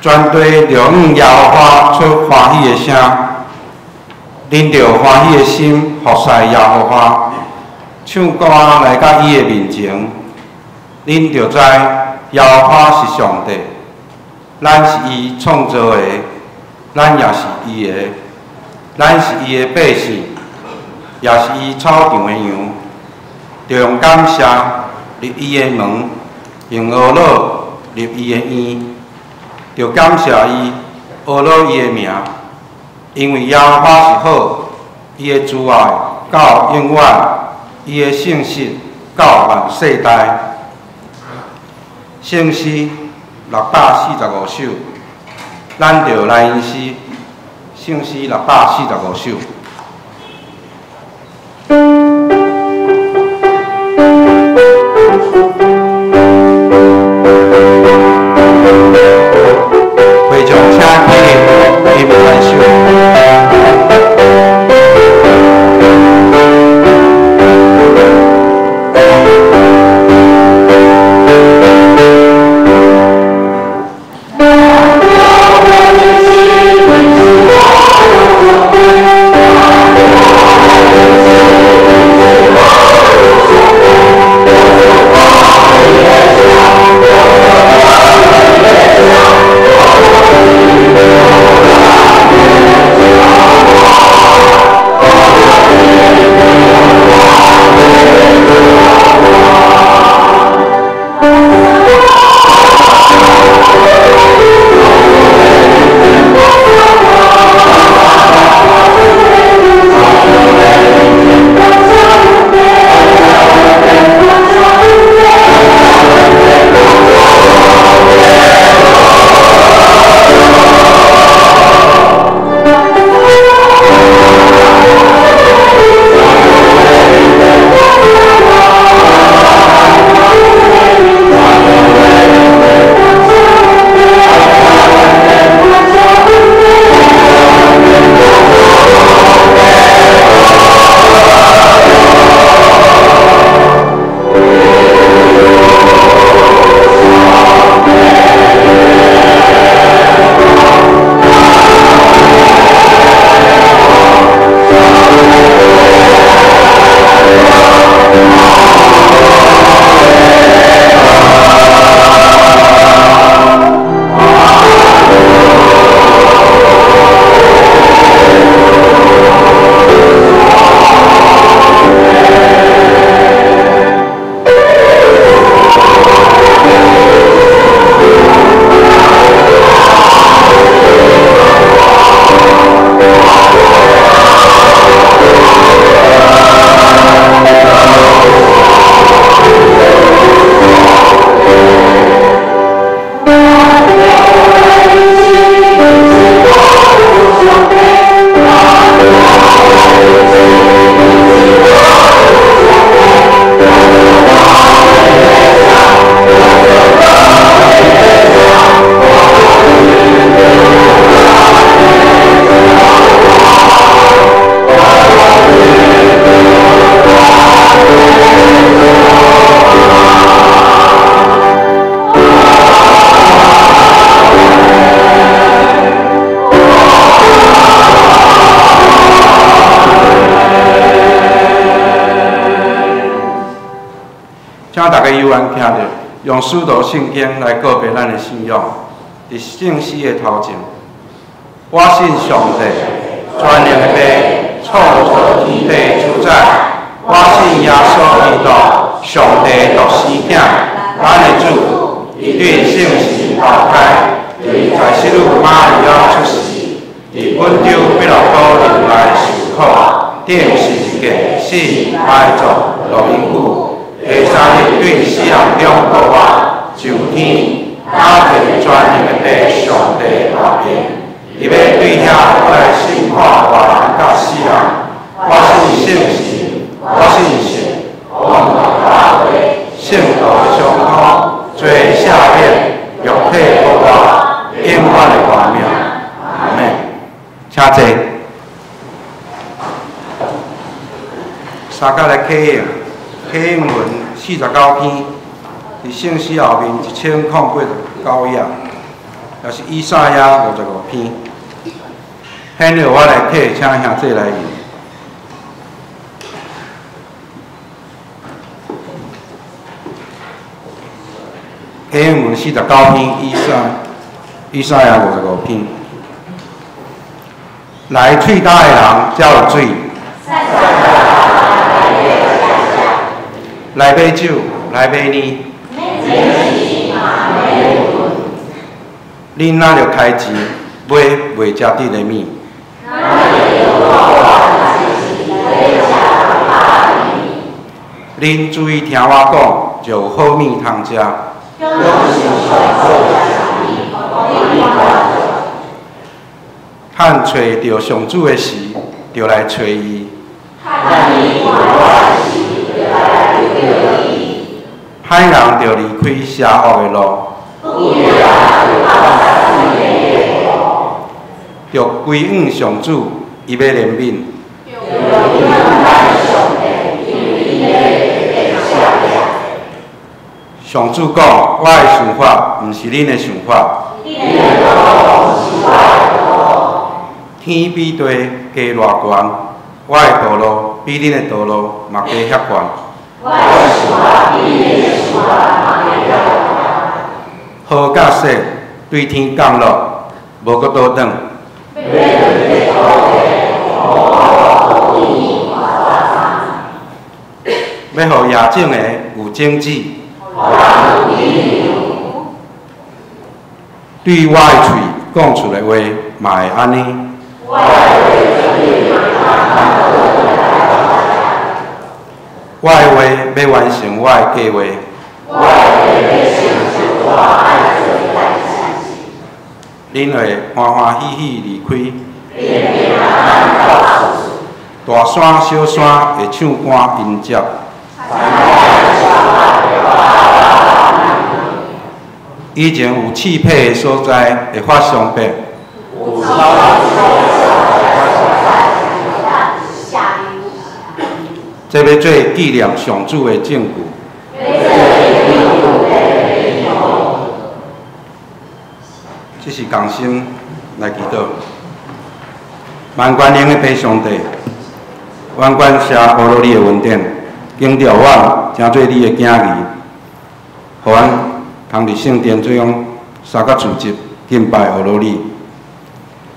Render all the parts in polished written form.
全地著向耶和华出歡喜的聲，恁著歡喜的心服侍耶和華，唱歌來到伊的面前，恁著知耶和華是上帝，咱是伊創造的，咱也是伊的，咱是伊的百姓，也是伊草場的羊。著用感謝入伊的門，用呵咾入伊的院。著感謝伊，呵咾伊的名，因為耶和華是好，伊的慈愛到永遠，伊的信實到萬世代。聖詩645首，咱著來吟詩。聖詩645首。會眾請起立，吟三首。請大家有緣徛著，用使徒信經來告白咱的信仰。佇聖詩的頭前，我信上帝，全能的父，創造天地主宰。我信耶穌基督，上帝獨生子，咱的主，伊對聖神投胎，佇在聖女瑪利亞出世，佇本丟彼拉多年來受苦，釘十字架，死埋葬，落陰府。第三日對死人中復活，上天，搭佇全能的父上帝右邊，伊欲對遐來審判活人佮死人。我信聖神，我信聖公大會，聖徒相通，罪赦免，肉體復活，永遠的活命。阿們。請坐。三角來啟應。啟應文49篇，佇聖詩後面1089頁。也是以賽亞55篇。現在我來替請兄弟來念。經文49篇，以賽亞55篇。來喙焦的人才有水，來買酒，來買奶。恁若著開錢買袂食得的物？恁注意聽我講，就有好物通食。趁揣著上主的時，就來揣伊。歹人著離開邪惡的路，著歸向上主，伊欲憐憫。上主講：我的想法毋是恁的想法。天比地低偌懸，我的道路比恁的道路嘛低遐懸。雨佮雪對天降落，無閣倒轉。欲予野種的有種子。對我的喙講出的話，嘛會按呢。我的話欲完成我的計畫。恁會歡歡喜喜離開。大山小山會唱歌迎接。以前有刺皮的所在會發傷病。這欲做紀念上主的證據。這是同心來祈禱。萬全能的父上帝，阮感謝阿羅你的恩典，經著阮成做你的囝兒，予阮通佇聖殿中三角聚集敬拜阿羅你。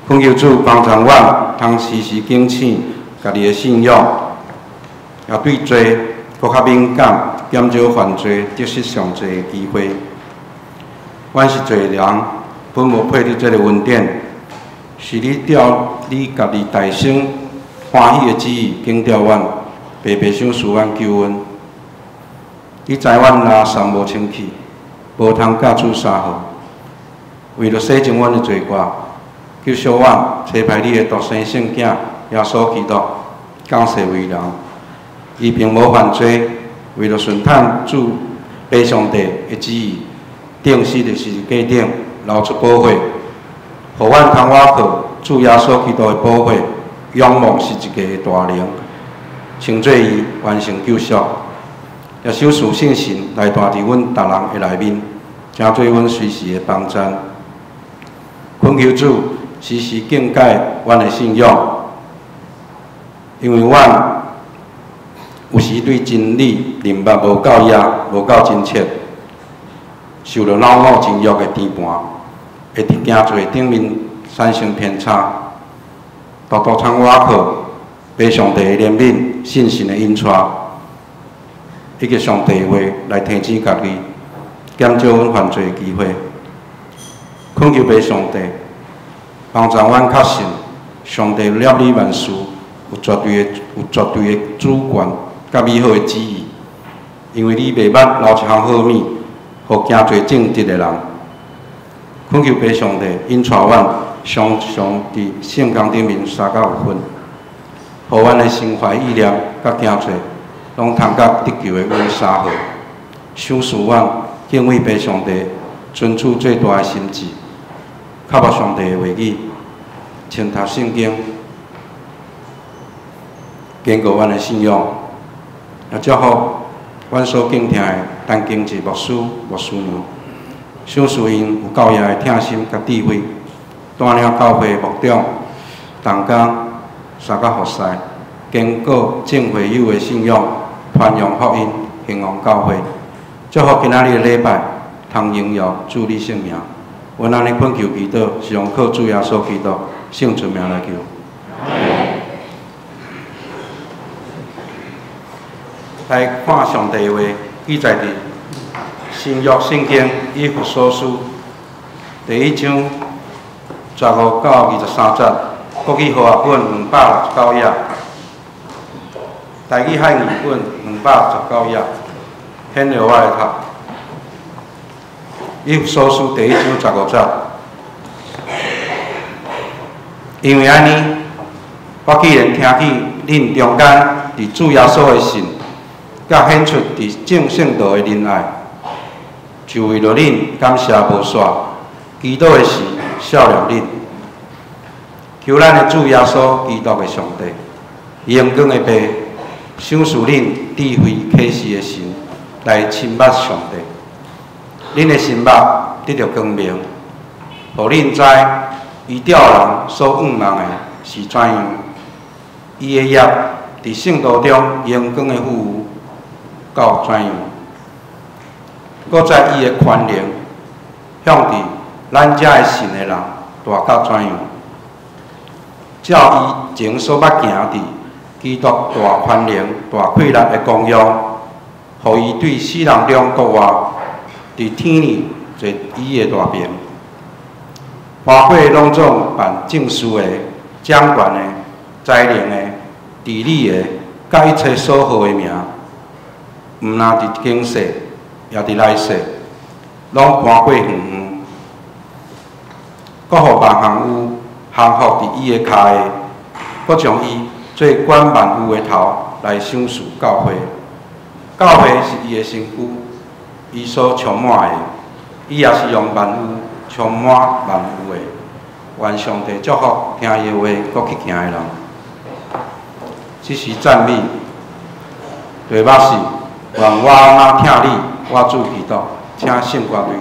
懇求主幫助阮，通時時警醒家己的信仰，也對罪閣較敏感，減少犯罪、得失上濟的機會。阮是罪人，本無配得這个恩典，是你照你家己大聖歡喜的旨意，警照阮，白白賞賜阮救恩。你知阮垃圾無清氣，無通佮主相好，為著洗淨阮的罪過，救贖阮，差派你的獨生聖子耶穌基督降世為人。伊並無犯罪，為著順趁主父上帝的旨意，釘死佇十字架頂，流出寶血，予阮通倚靠主耶穌基督的寶血，仰望十字架的大能，成做伊完成救贖。也賞賜聖神來住佇阮逐人的內面，成做阮隨時的幫贊。懇求主時時警戒阮的信仰，因為阮有時對真理認捌無夠掖，無夠真切，受著惱怒情欲的牽絆，會佇行罪頂面產生偏差。獨獨通倚靠父上帝的憐憫、信心的引帶，以及上帝的話來提醒家己，減少阮犯罪的機會。懇求父上帝幫助阮確信，上帝了理萬事，有絕對的主權佮美好的旨意。因為你袂捌留一項好物，予行做正直的人。懇求父上帝引帶阮，常常佇聖工頂面相佮有份，予阮的心懷意念佮行做，攏通佮得救的阮相合。賞賜阮敬畏父上帝，存主最大的心志，靠目上帝的話語，深讀聖經，堅固阮的信仰，也祝福阮所敬聽的陳經濟牧師、牧師娘，賞賜𪜶有夠額的疼心佮智慧，帶領教會牧長同工相佮服侍，堅固眾會友的信仰，傳揚福音，興旺教會。祝福今仔日的禮拜，通榮耀主你聖名。阮按呢懇求祈禱，是用靠主耶穌基督聖尊名來求。來看上帝話，記載佇新約聖經以弗所書第一章15到23節，國語和合本269頁，台語漢語本269頁，顯著我來讀。以弗所書第一章15節，因為按呢，我既然聽見恁中間佇主耶穌的信，佮顯出佇眾聖徒的仁愛，就為著恁感謝無煞，祈禱的時數念恁，求咱的主耶穌基督的上帝，榮光的父，賞賜恁智慧啟示的神，來親捌上帝。恁的心目得著光明，予恁知伊召人所向望的是怎樣，伊的業佇聖徒中榮光的富有到怎樣，閣在伊的權能向佇咱遮的信的人大到怎樣，照伊前所捌行佇基督大權能、大氣力的功用，予伊對死人中復活。佇天裡坐伊的大爿，包括攏總辦政事的、掌權的、才能的、治理的，佮一切所號的名，毋但佇今世，也佇來世，攏搬過遠遠，閣予萬項有降服佇伊的跤下，閣將伊做管萬有的頭來賞賜教會。教會是伊的身軀。伊所充滿的，伊也是用萬有充滿萬有的。願上帝祝福聽伊的話，閣去行的人。這是讚美。第八是，願我若疼你，我主基督，請聖歌隊。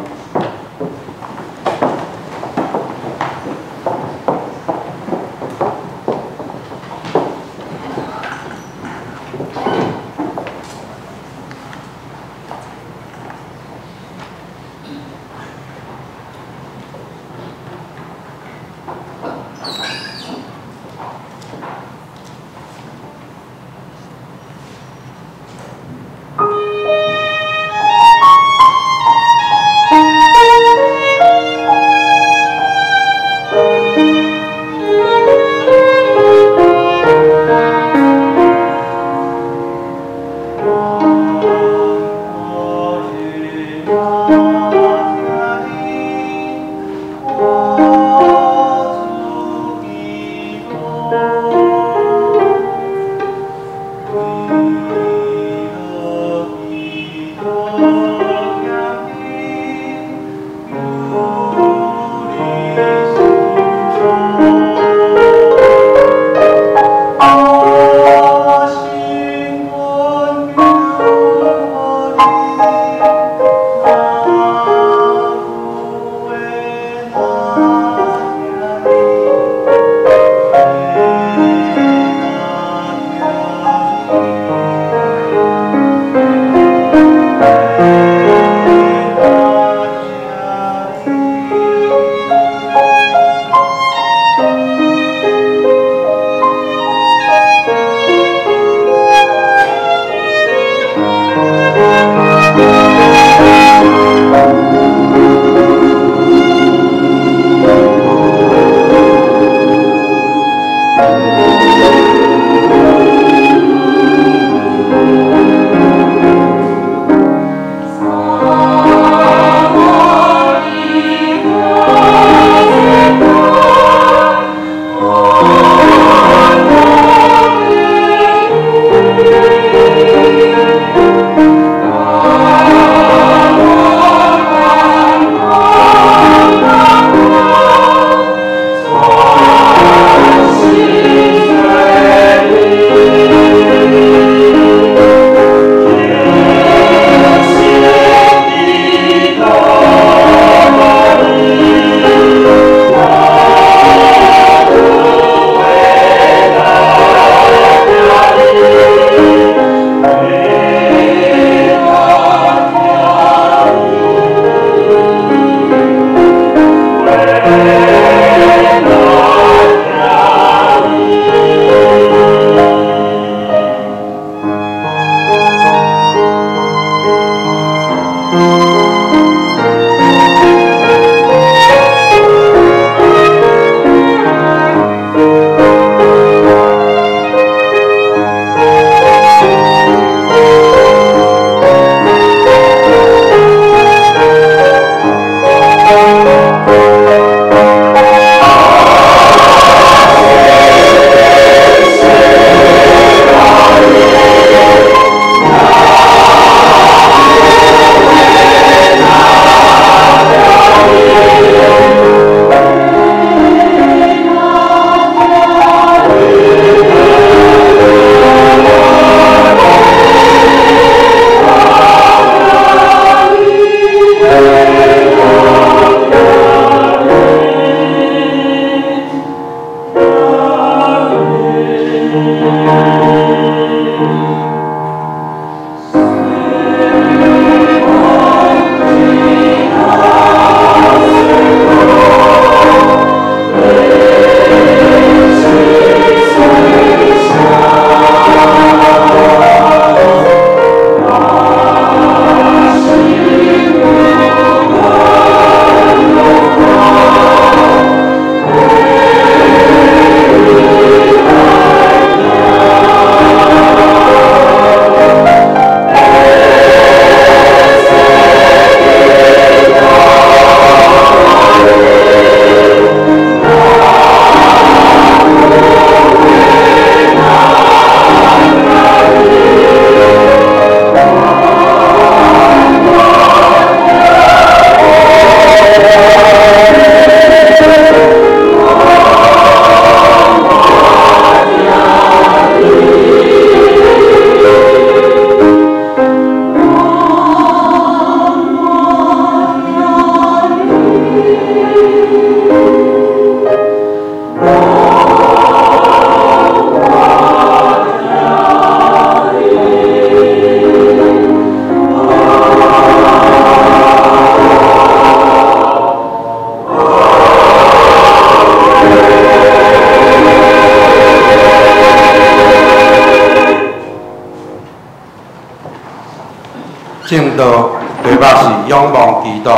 证道题目是仰望基督。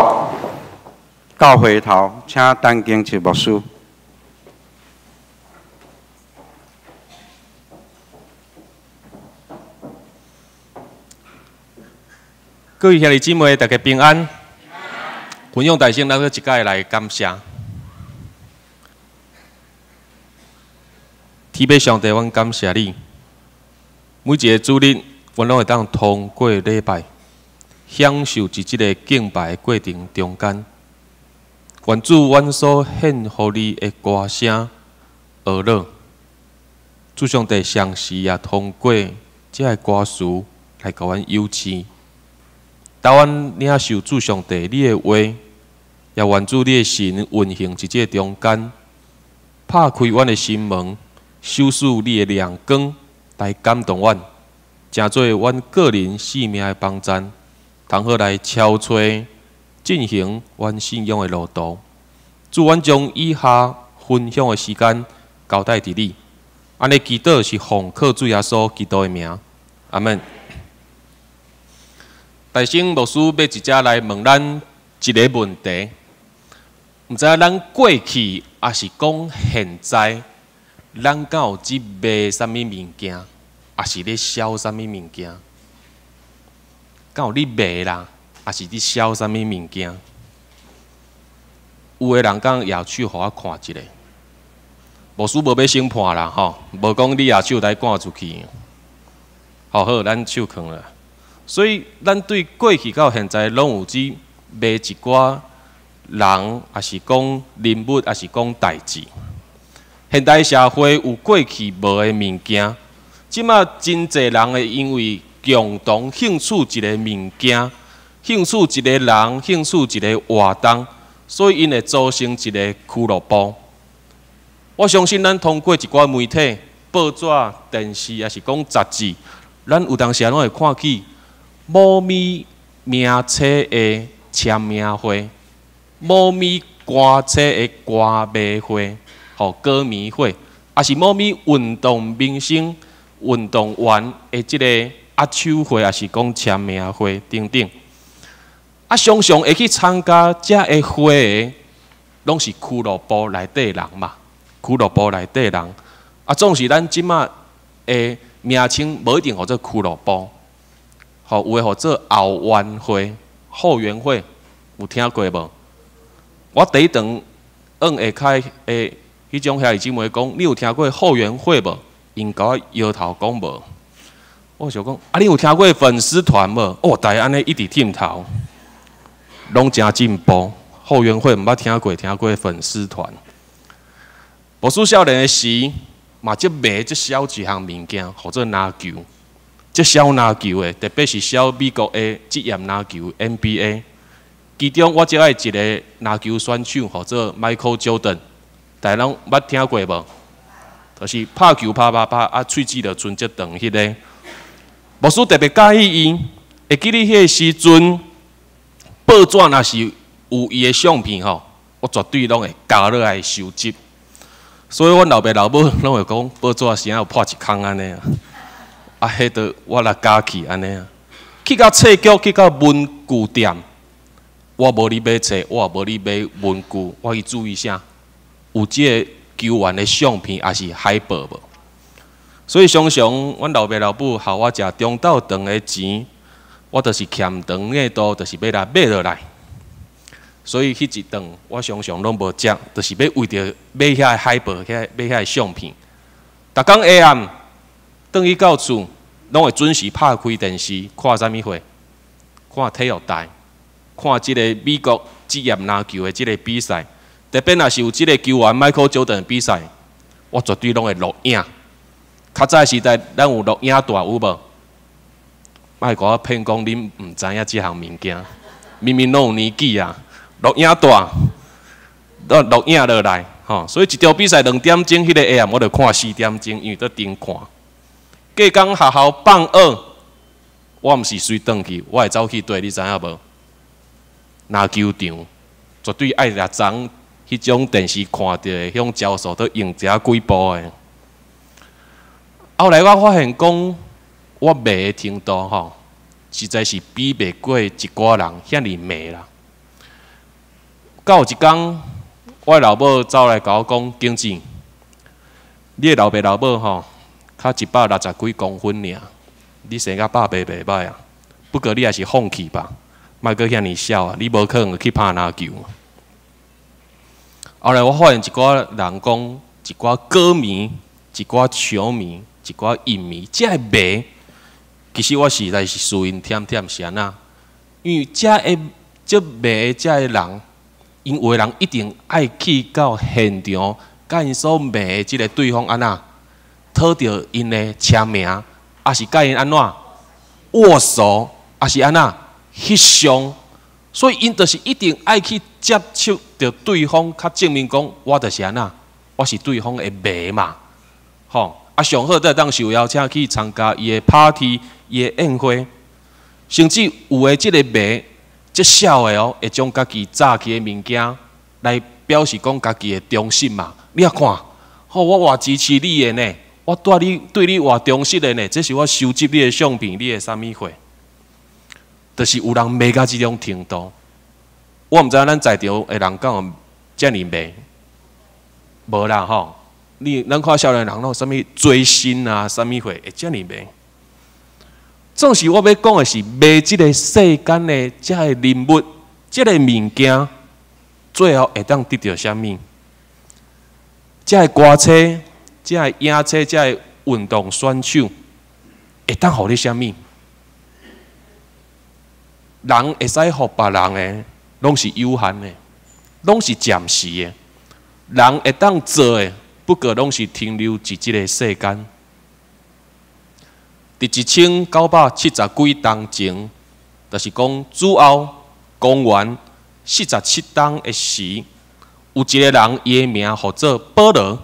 教会头，请陈经七牧师。各位兄弟姊妹，大家平安。分享大声，咱阁一摆来感谢。天父上帝，阮感谢你。每一个主日，阮攏會當通過禮拜，享受佇這個敬拜的過程中間，願主阮所獻予你的歌聲、樂樂，主上帝常時也通過這个歌詞來共阮誘示，帶阮領受主上帝你的話，也願主你的神運行佇這个中間，拍開阮的心門，收取你的亮光來感動阮，成做阮個人生命的幫贊。通好來超揣進行阮信仰的路途。主，阮將以下分享的時間交代佇你。按呢祈禱是奉靠主耶穌基督的名，阿們。大聖牧師欲直接來問咱一个問題，毋知影咱過去抑是講現在，咱敢有佇賣啥物物件，抑是咧銷啥物物件？敢有咧賣啦，抑是咧銷啥物物件？有的人敢舉手予我看一下，牧師無欲審判啦吼，無講你舉手來趕出去。好好，咱手囥啦。所以，咱對過去到現在，攏有佇賣一寡人，抑是講人物，抑是講代誌。現代社會有過去無的物件，這馬真濟人會因為共同興趣一个物件，興趣一个人，興趣一个活動，所以𪜶會組成一个俱樂部。我相信咱通過一寡媒體、報紙、電視，抑是講雜誌，咱有當時攏會看見某物名冊的簽名會，某物歌冊的歌迷會，吼歌迷會，抑是某物運動明星、運動員的這个握手會，抑是講簽名會等等。啊，常常會去參加這个會的，攏是俱樂部內底人嘛，俱樂部內底人。啊，總是咱這馬的名稱無一定號做俱樂部，吼，有的號做後援會、後援會，有聽過無？我第一頓往下跤的彼種兄弟姊妹講，你有聽過後援會無？𪜶共我搖頭講無。我想講，啊，你有聽過粉絲團無？哦，大家按呢一直點頭，攏誠進步。後援會毋捌聽過，聽過粉絲團。牧師少年的時，嘛足迷足銷一項物件，號做籃球。足銷籃球的，特別是銷美國的職業籃球 NBA。其中我最愛一个籃球選手，號做 Michael Jordan，大家攏捌聽過無？就是拍球拍拍拍，啊，喙齒就賰足長彼个。牧師特別佮意伊，會記得彼个時陣，報紙若是有伊的相片吼，我絕對攏會咬落來收集。所以阮老爸老母攏會講，報紙是按有破一空按呢啊，啊，彼都我來咬去按呢啊。去到冊局，去到文具店，我無咧買冊，我也無咧買文具，我去注意啥？有這个球員的相片，抑是海報無？所以常常，阮老爸老母予我食中晝頓的錢，我就是欠長的度，就是欲來買落來。所以彼一頓，我常常攏無食，就是欲為著買遐个海報，遐買遐个相片。逐工下暗，轉去到厝，攏會準時拍開電視，看啥物貨？看體育台，看這个美國職業籃球的這个比賽。特別若是有這个球員 Michael Jordan 的比賽，我絕對攏會錄影。較早的時代，咱有錄影帶有無？莫共我騙講恁毋知影這項物件，明明攏有年紀啊！錄影帶，錄影落來，吼，所以一場比賽2點鐘，彼個下暗我就看4點鐘，因為佇頂看。隔工學校放學，我毋是隨轉去，我會走去佗，你知影無？籃球場絕對愛掠鏢，彼種電視看著的，彼種招數都用這幾步的。後來我發現講，我迷的程度吼，實在是比袂過一寡人遐爾迷啦。到有一工，我老母走來共我講：景子，你的老爸老母吼，較160幾公分爾，你生甲百八袂䆀啊。不過你還是放棄吧，莫閣遐爾痟啊！你無可能去拍籃球。後來我發現一寡人講，一寡歌迷、一寡球迷、一寡影迷，這个迷，其實我實在是輸𪜶忝忝是按怎？因為這个這迷的這个人，𪜶有的人一定愛去到現場，佮𪜶所迷的這个對方按怎討著𪜶的簽名，抑是佮𪜶按怎握手，抑是按怎翕相，所以𪜶就是一定愛去接觸著對方，較證明講我就是按怎，我是對方的迷嘛，吼！啊，上好才會當受邀請去參加伊的 party、伊的宴會，甚至有的這个迷，足痟的哦，會將家己早起的物件來表示講家己的忠實嘛。你仔看，吼，我偌支持你的呢，我對你對你偌忠實的呢，這是我收集你的相片，你的啥物貨，就是有人迷到這種程度。我毋知影咱在場的人敢有遮爾迷，無啦吼。你咱看少年人攏有啥物追星啊，啥物貨會遮爾迷。總是我欲講的是迷這个世間的這个人物，這个物件，最後會當得著啥物？這个歌星，這个影星，這个運動選手，會當予你啥物？人會使予別人的，攏是有限的，攏是暫時的。人會當做的，不過攏是停留佇這个世間。佇1970幾冬前，就是講主後公元47冬的時，有一个人，伊的名號做保羅。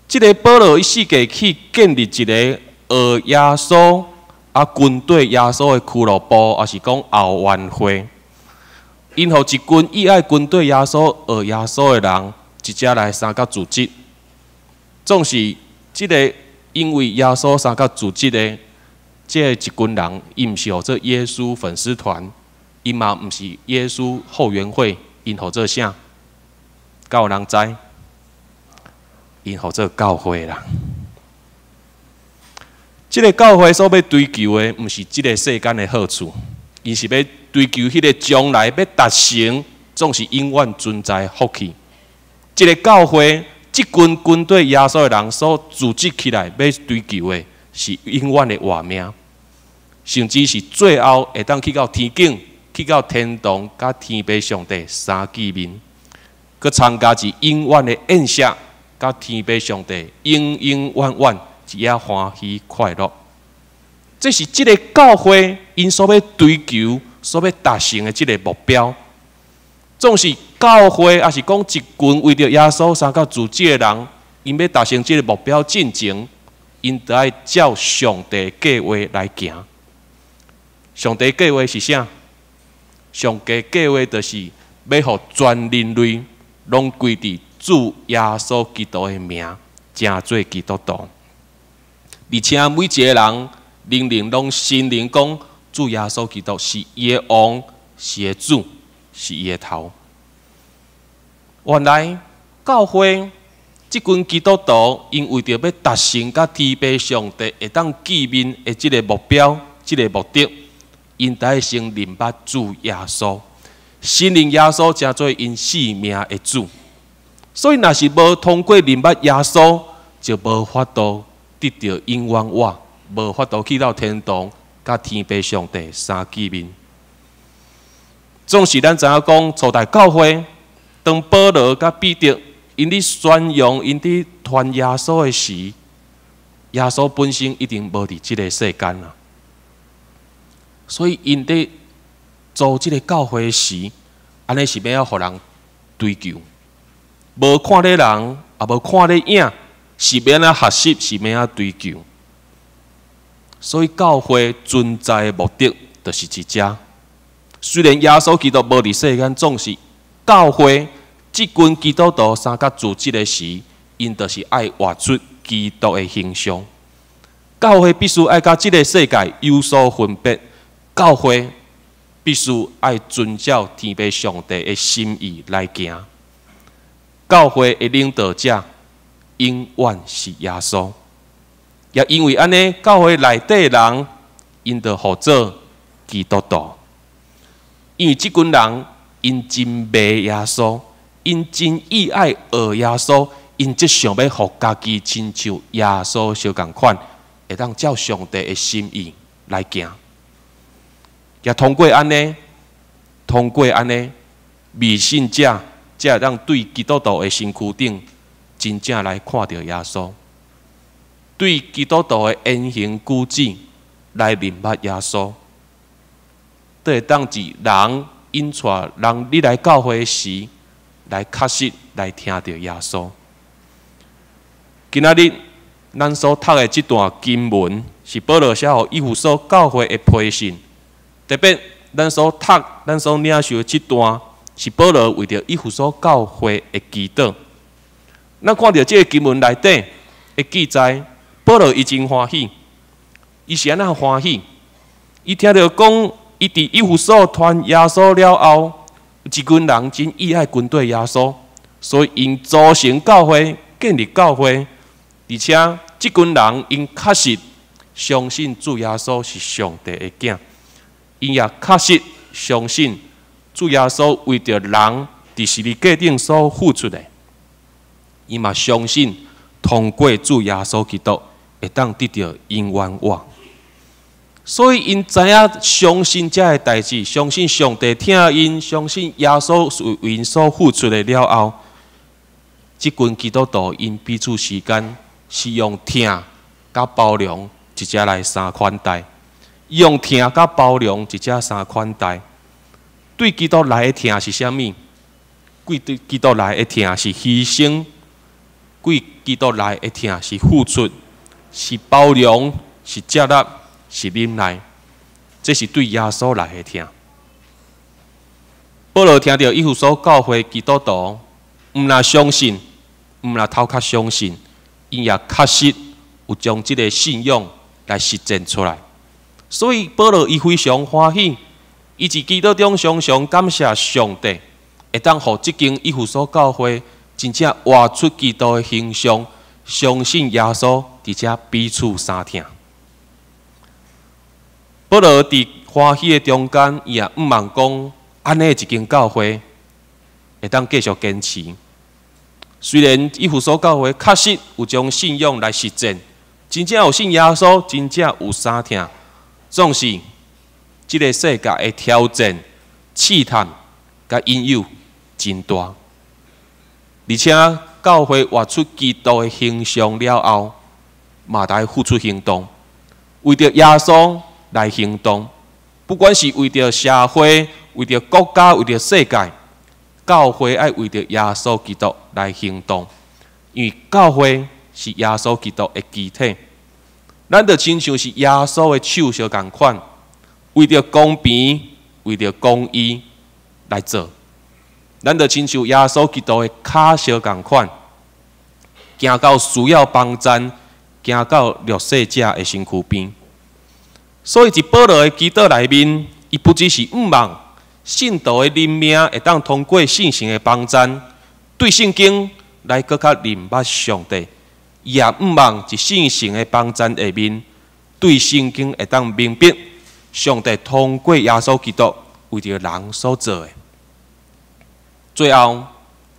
這个保羅伊四界去建立一個學耶穌啊，軍隊耶穌的俱樂部，抑是講後援會。𪜶予一群意愛軍隊耶穌、學耶穌的人，一齊來相佮組織。總是這个因為耶穌相佮組織的這一群人，伊毋是號做耶穌粉絲團，伊嘛毋是耶穌後援會，𪜶號做啥？敢有人知？𪜶號做教會啦。這个教會所欲追求的，毋是這个世間的好處，𪜶是欲追求彼个將來欲達成，總是永遠存在的福氣。這个教會，這群軍隊耶穌的人所組織起來，欲追求的是永遠的活命，甚至是最後會當去到天境、去到天堂，佮天父上帝相見面，閣參加一永遠的宴席，佮天父上帝永永遠遠一下歡喜快樂。這是這个教會𪜶所欲追求、所欲達成的這个目標。總是教會，抑是講一群為著耶穌相佮組織的人，𪜶欲達成這个目標進前，𪜶著愛照上帝計劃來行。上帝計劃是啥？上帝計劃就是欲予全人類攏歸佇主耶穌基督的名，成做基督徒。而且每一个人，人人攏承認講，主耶穌基督是伊的王，是伊的主，是伊的頭。原來教會這群基督徒，𪜶為著欲達成佮天父上帝會當見面的這个目標、這个目的，𪜶著愛先認捌主耶穌，承認耶穌成做𪜶性命的主。所以，若是無通過認捌耶穌，就無法度得著永遠活，無法度去到天堂，佮天父上帝相見面。總是咱知影講，初代教會當保羅佮彼得𪜶佇宣揚、𪜶佇傳耶穌的時，耶穌本身一定無佇這个世間啊。所以𪜶佇組這个教會時，按呢是欲按怎予人追求？無看咧人，也無看咧影，是欲按怎學習，是欲按怎追求。所以教會存在的目的，就是佇遮。雖然耶穌基督無佇世間，總是教會這群基督徒三角組織的時，𪜶就是愛活出基督的形象。教會必須愛佮這个世界有所分別，教會必須愛遵照天父上帝的心意來行。教會的領導者永遠是耶穌，也因為按呢，教會內底人𪜶就號做基督徒。因為這群人𪜶真迷耶穌，𪜶真意愛學耶穌，𪜶則想欲予家己親像耶穌相仝款，會當照上帝的心意來行。也通過按呢，通過按呢，未信者才會當對基督徒的身軀頂真正來看著耶穌，對基督徒的言行舉止來認捌耶穌。都會當佇人引帶人入來教會時，來確實來聽著耶穌。今仔日咱所讀的這段經文，是保羅寫予以弗所教會的批信。特別咱所讀、咱所領受的這段，是保羅為著以弗所教會的祈禱。咱看著這个經文內底的記載，保羅伊真歡喜，伊是按怎歡喜？伊聽著講，伊佇以弗所傳耶穌了後，一群人真意愛跟綴耶穌，所以𪜶組成教會，建立教會，而且這群人𪜶確實相信主耶穌是上帝的囝，𪜶也確實相信主耶穌為著人佇十字架頂所付出的，伊嘛相信通過主耶穌基督會當得著永遠活。所以𪜶知影相信這个代誌，相信上帝疼𪜶，相信耶穌是為𪜶所付出的了後，這群基督徒𪜶彼此之間是用疼佮包容一齊來相款待，用疼佮包容一齊相款待。對基督來的疼是啥物？對基督來的疼是犧牲，對基督來的疼是付出，是包容，是接納，是忍耐，這是對耶穌來的疼。保羅聽著以弗所教會基督徒，毋但相信，毋但頭殼相信，𪜶也確實有將這个信仰來實踐出來。所以保羅伊非常歡喜，伊佇祈禱中常常感謝上帝，會當予這間以弗所教會真正活出基督的形象，相信耶穌，而且彼此相疼。保羅佇歡喜的中間，伊也向望講，按呢一間教會會當繼續堅持。雖然以弗所教會確實有將信仰來實踐，真正有信耶穌，真正有相疼，總是這个世界的挑戰、試探佮引誘真大，而且教會活出基督的形象了後，嘛得付出行動，為著耶穌來行動，不管是為著社會、為著國家、為著世界，教會愛為著耶穌基督來行動，因為教會是耶穌基督的肢體，咱就親像是耶穌的手相仝款，為著公平、為著公義來做，咱就親像耶穌基督的跤相仝款，行到需要幫贊，行到弱勢者的身軀邊。所以，佇保羅的祈禱內面，伊不只是向望信徒的靈命會當通過聖神的幫贊，對聖經來閣較認捌上帝，伊也向望佇聖神的幫贊下面，對聖經會當明白上帝通過耶穌基督為著人所做的。最後，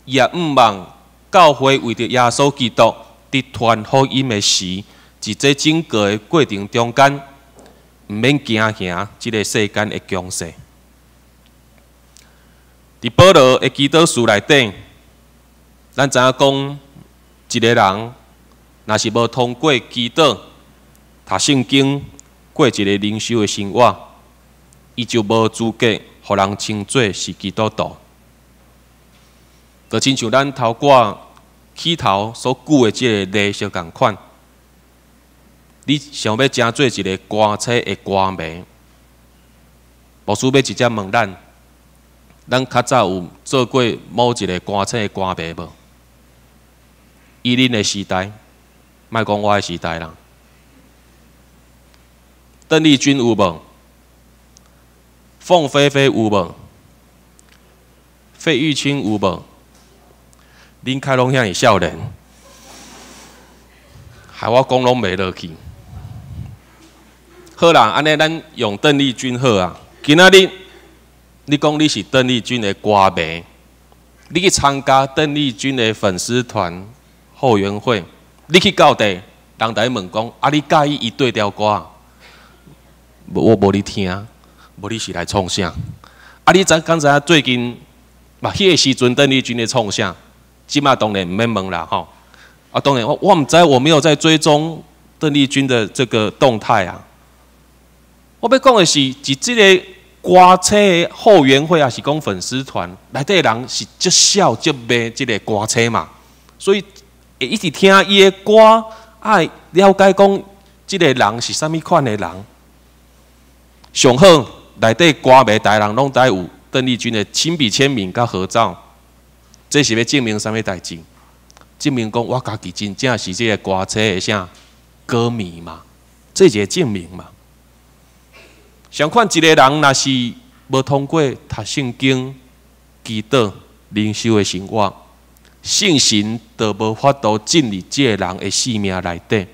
伊也向望教會為著耶穌基督佇傳福音的時，佇這整個的過程中間，毋免驚嚇這个世間的強勢。佇保羅的祈禱詞內底，咱知影講，一个人若是無通過祈禱、讀聖經、過一個靈修的生活，伊就無資格予人稱做是基督徒。就親像咱頭拄起頭所舉的這个例相仝款，你想欲成做一个歌星的歌迷，牧師欲直接問咱，咱較早有做過某一个歌星的歌迷無？以恁的時代，莫講我的時代啦。鄧麗君有無？鳳飛飛有無？費玉清有無？恁較攏遐爾少年，害我講攏袂落去。好啦，按呢咱用鄧麗君好啊。今仔日你講你是鄧麗君的歌迷，你去參加鄧麗君的粉絲團後援會，你去到佗，人就問講：啊，你佮意伊佗條歌？無，我無咧聽，無你是來創啥？啊，你知敢知影最近，嘛，彼个時陣鄧麗君咧創啥？這馬當然毋免問啦，吼！啊，當然我毋知，我沒有在追蹤鄧麗君的這個動態啊。我欲講的是，佇這个歌星的後援會，抑是講粉絲團內底人是足痟足迷這个歌星嘛，所以會一直聽伊的歌，愛了解講這个人是啥物款的人。上好內底歌迷逐个人攏帶有鄧麗君的親筆簽名佮合照。這是欲證明啥物代誌？證明講我家己真正是這个歌星的啥歌迷嘛？這一個證明嘛。相款一个人若是無通過讀聖經、祈禱、靈修的生活，聖神就無法度進入這个人的生命內底，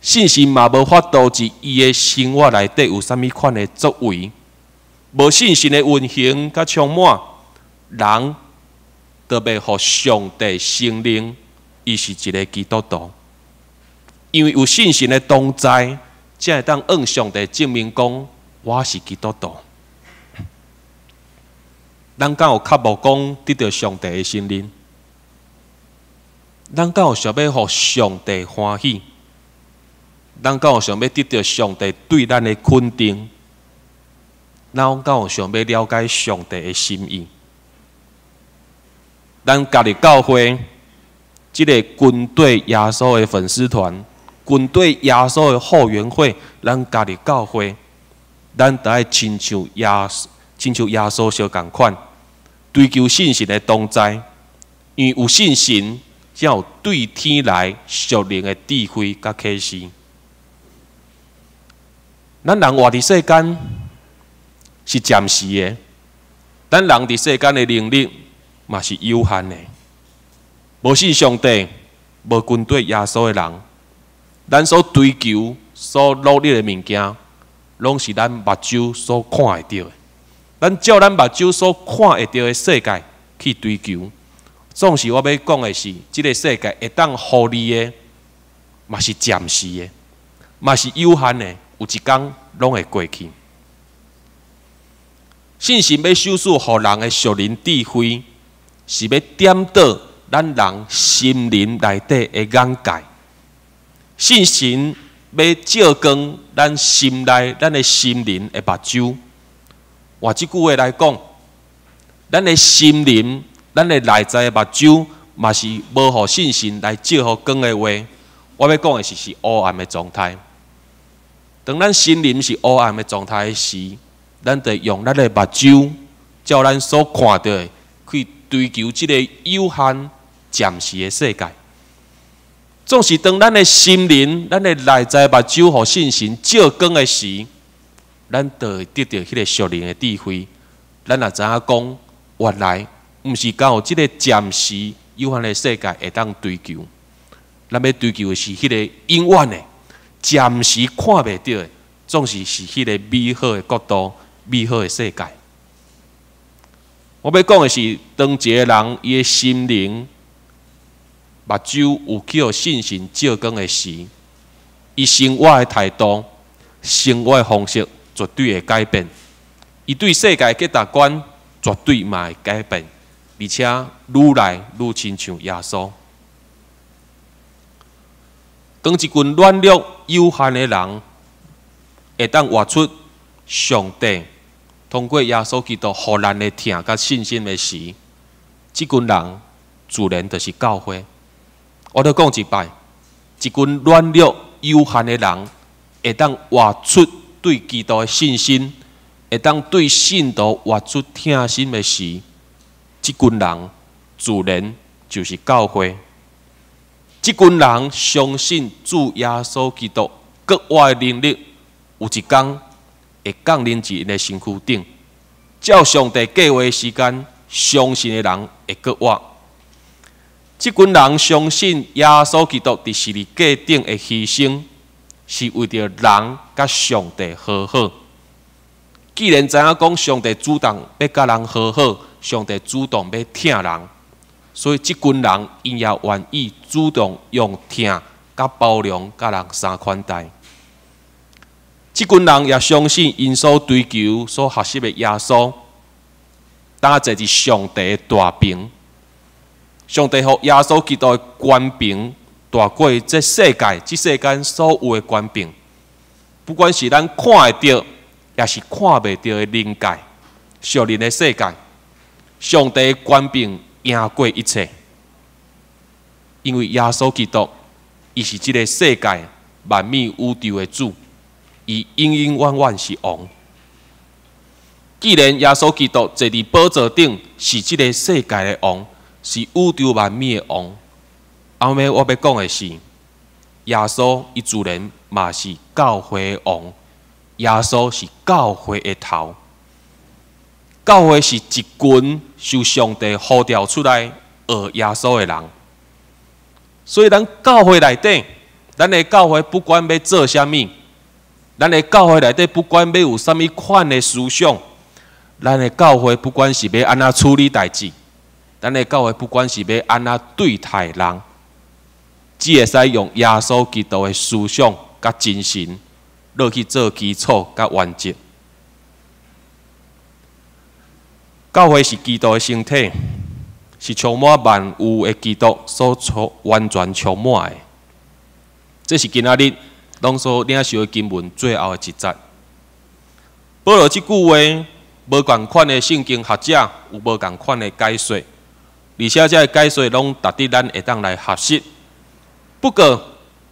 聖神嘛無法度佇伊的生活內底有啥物款的作為。無聖神的運行佮充滿，人就袂予上帝承認伊是一个基督徒。因為有聖神的同在，才會當向上帝證明講我是基督徒。咱敢有渴慕講得著上帝的承認？咱敢有想欲予上帝歡喜？咱敢有想欲得著上帝對咱的肯定？咱敢有想欲了解上帝的心意？咱加入教會，這个軍隊耶穌的粉絲團，軍隊耶穌的後援會，咱加入教會，咱著愛親像耶穌相仝款，追求聖神的同在，因為有聖神，才有對天來屬靈的智慧佮啟示。咱人活佇世間是暫時的，咱人佇世間的能力嘛是有限的。無信上帝、無跟綴耶穌的人，咱所追求、所努力的物件，攏是咱目睭所看會著的。咱照咱目睭所看會著的世界去追求，總是我欲講的是，這个世界會當予你的，嘛是暫時的，嘛是有限的，有一工攏會過去。聖神欲賞賜予人的屬靈智慧，是欲點倒咱人心靈內底的眼界。聖神欲照光咱心內、咱的心靈的目睭。換這句話來講，咱的心靈、咱的內在的目睭，嘛是無予聖神來照予光的話，我欲講的是是烏暗的狀態。當咱心靈是烏暗的狀態時，咱就用咱的目睭，照咱所看著的去追求這个有限、暫時的世界。總是當咱的心靈、咱的內在目睭予聖神照光的時，咱就會得著彼个屬靈的智慧。咱也知影講，原來毋是干焦這个暫時有限的世界會當追求，咱欲追求的是彼个永遠的、暫時看袂著的，總是是彼个美好的國度、美好的世界。我欲講的是，當一个人伊的心靈目睭有去予聖神照光的時，伊生活的態度、生活的方式絕對會改變。伊對世界價值觀絕對嘛會改變，而且愈來愈親像耶穌。當一群軟弱有限的人會當活出上帝通過耶穌基督予咱的疼佮信心的時，這群人自然就是教會。我閣講一擺，一群軟弱有限的人，會當活出對基督的信心，會當對信徒活出疼心的時，這群人自然就是教會。這群人相信主耶穌基督復活的能力，有一天會降臨佇𪜶的身軀頂。照上帝計劃的時間，相信的人會復活。這群人相信耶穌基督佇十字架頂的犧牲，是為著人佮上帝和好。既然知影講上帝主動欲佮人和好，上帝主動欲疼人，所以這群人𪜶也願意主動用疼佮包容佮人相款待。這群人也相信𪜶所追求、所學習的耶穌，當坐佇上帝的大爿。上帝予耶穌基督的權柄大過這世界、這世間所有的權柄，不管是咱看會著，抑是看袂著的靈界、屬靈的世界，上帝的權柄贏過一切。因為耶穌基督，伊是這个世界萬物宇宙的主，伊永永遠遠是王。既然耶穌基督坐佇寶座頂，是這个世界的王，是宇宙萬物的王。後尾我欲講的是，耶穌伊自然嘛是教會的王。耶穌是教會的頭。教會是一群受上帝呼召出來學耶穌的人。所以，咱教會內底，咱的教會不管欲做啥物，咱的教會內底不管欲有啥物款的思想，咱的教會不管是欲按怎處理代誌，咱的教會不管是欲按怎對待人，只會使用耶穌基督的思想佮精神落去做基礎佮原則。教會是基督的身體，是充滿萬有的基督所充完全充滿的。這是今仔日攏所領受的經文最後的一節。保羅這句話，無仝款的聖經學者有無仝款的解說，而且這个解說攏值得咱會當來學習。不過，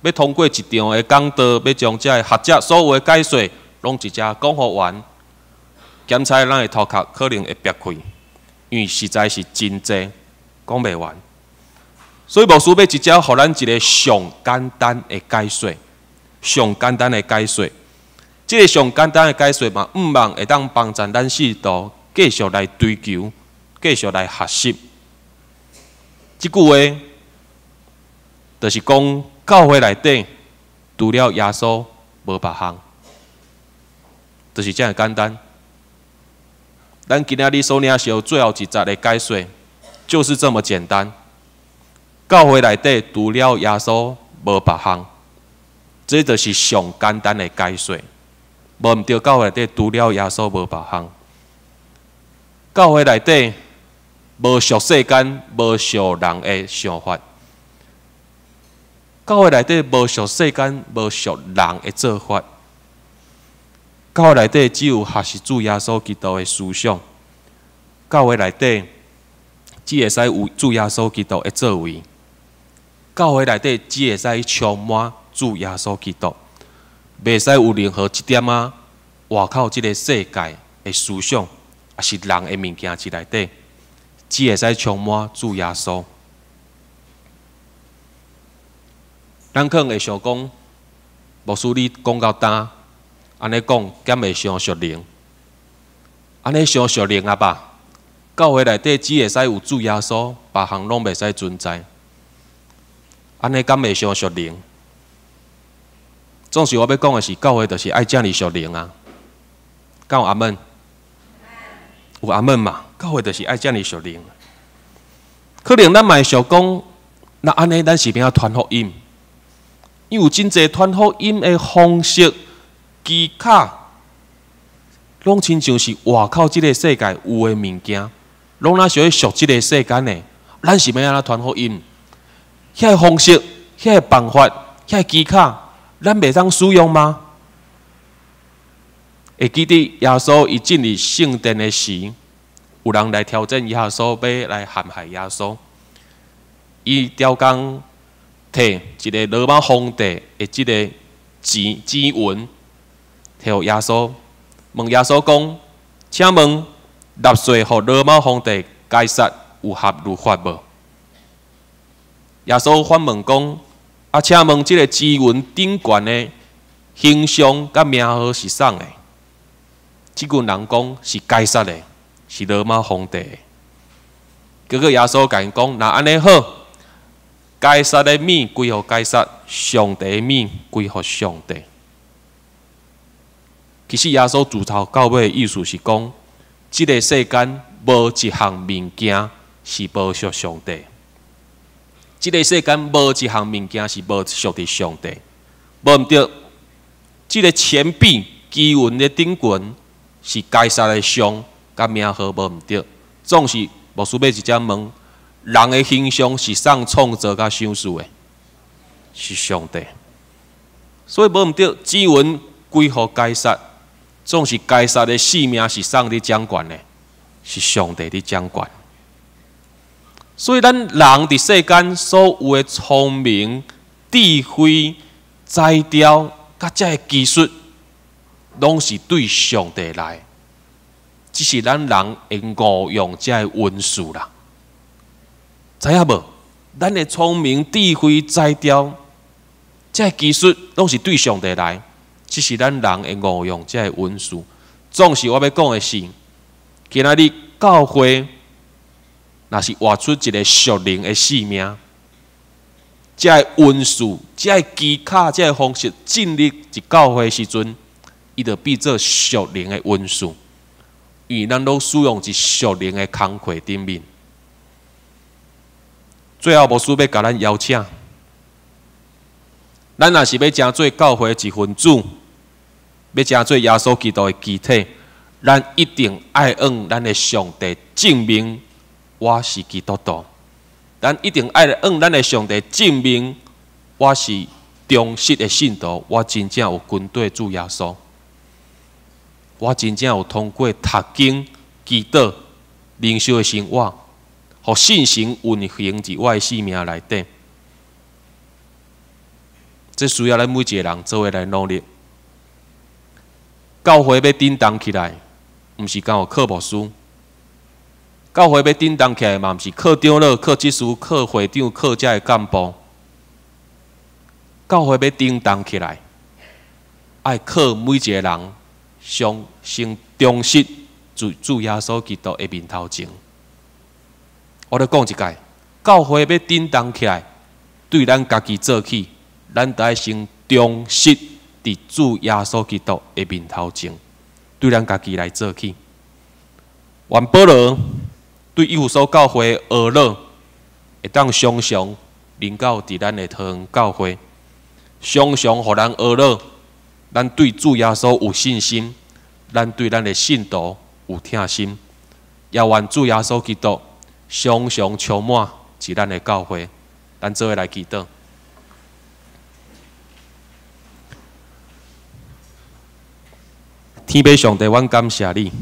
欲通過一場的講道，欲將這个學者所有的解說攏一齊講予完，檢查咱的頭殼可能會煏開，因為實在是真濟，講袂完。所以牧師欲直接予咱一个上簡單的解說，上簡單的解說。這个上簡單的解說嘛，向望會當幫助咱信徒繼續來追求，繼續來學習。這句話就是講，教會內底除了耶穌無別項，就是遮爾簡單。咱今仔日所領受最後一節的解說，就是這麼簡單。教會內底除了耶穌無別項，這就是上簡單的解說。無毋對，教會內底除了耶穌無別項。教會內底無屬世間、無屬人的想法。教會內底無屬世間、無屬人的做法。教會內底只有學習主耶穌基督的思想。教會內底只會使有主耶穌基督的作為。教會內底只會使充滿主耶穌基督，袂使有任何一點仔外口這个世界的思想，抑是人的物件佇內底，只會使充滿主耶穌。咱可能會想講，牧師你講到今，按呢講，敢會傷屬靈？按呢傷屬靈啊吧？教會內底只會使有主耶穌，別項攏袂使存在。按呢敢會傷屬靈？總是我欲講的是，教會就是愛遮爾屬靈啊。敢有阿們？有阿們嘛？教會就是愛遮爾屬靈。可能咱嘛會想講，那按呢，咱是欲按怎傳福音？因為有真濟傳福音的方式、技巧，攏親像是外口這个世界有的物件，攏若屬於屬這个世間的。咱是欲按怎傳福音？遐个方式、遐个辦法、遐个技巧，咱袂當使用嗎？會記得耶穌伊進入聖殿的時，有人來挑戰耶穌，欲來陷害耶穌。伊刁工提一个罗马皇帝的這个錢錢銀，提予耶穌，問耶穌講：請問納稅予羅馬皇帝該撒有合律法無？耶穌反問講：啊，請問這个錢銀頂懸的形象佮名號是啥的？這群人講是該撒的，是羅馬皇帝的。結果耶穌共𪜶講：若按呢好，該撒的物歸予該撒，上帝的物歸予上帝。其實耶穌自頭到尾的意思是講，這个世間無一項物件是無屬上帝。這个世間無一項物件是無屬佇上帝，無毋對。這个錢幣金銀的頂懸是該撒的像，佮名號無毋對。總是牧師欲直接問：人的形象是啥創造佮賞賜的？是上帝。所以無毋對，錢銀歸予該撒，總是該撒的性命是啥佇掌權的？是上帝佇掌權。所以咱人佇世間所有的聰明、智慧、才調，佮這个技術，攏是對上帝來。只是咱人會誤用這个恩賜啦。知影無？咱的聰明、智慧、才調，這个技術攏是對上帝來。只是咱人會誤用這个恩賜。總是我欲講的是，今仔日教會若是活出一个屬靈的生命，這个恩賜、這个技巧、這个方式進入一教會的時陣，伊就變做屬靈的恩賜，因為咱攏使用佇屬靈的工課頂面。最後，牧師欲共咱邀請，咱若是欲成做教會一份子，欲成做耶穌基督的肢體，咱一定愛向咱的上帝證明我是基督徒。咱一定愛向咱的上帝證明我是忠實的信徒，我真正有跟綴主耶穌，我真正有通過讀經、祈禱、靈修的生活，予聖神運行佇我的生命內底。這需要咱每一个人做伙來努力。教會欲振動起來，毋是干焦靠牧師。教會欲振動起來嘛，毋是靠長老、靠執事、靠會長、靠這个幹部。教會欲振動起來，愛靠每一个人上先忠實佇主耶穌基督的面頭前。我咧講一擺，教會欲振動起來，對咱家己做起，咱著愛先忠實佇主耶穌基督的面頭前，對咱家己來做起。願保羅對以弗所教會的呵咾，會當常常臨到佇咱的桃園教會，常常予咱呵咾，咱對主耶穌有信心，咱對咱的信徒有疼心，也願主耶穌基督常常充滿佇咱的教會，咱做伙來祈禱。天父上帝，阮感謝你。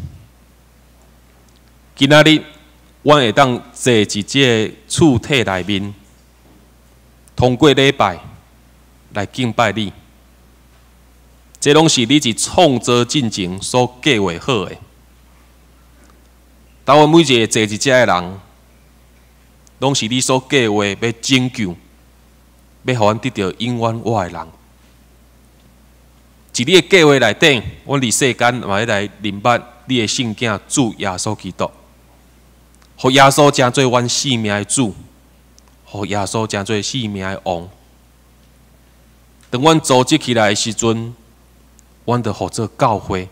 今仔日，阮會當坐佇這个厝體內面，通過禮拜來敬拜你。這攏是你佇創造進前所計劃好的。當阮每一个坐佇遮的人，攏是你所計劃欲拯救，欲予阮得著永遠活的人。佇你的計劃內底，阮佇世間嘛欲來認捌你的聖囝主耶穌基督，予耶穌成做阮生命的主，予耶穌成做生命的王。當阮組織起來的時陣，阮就號做教會。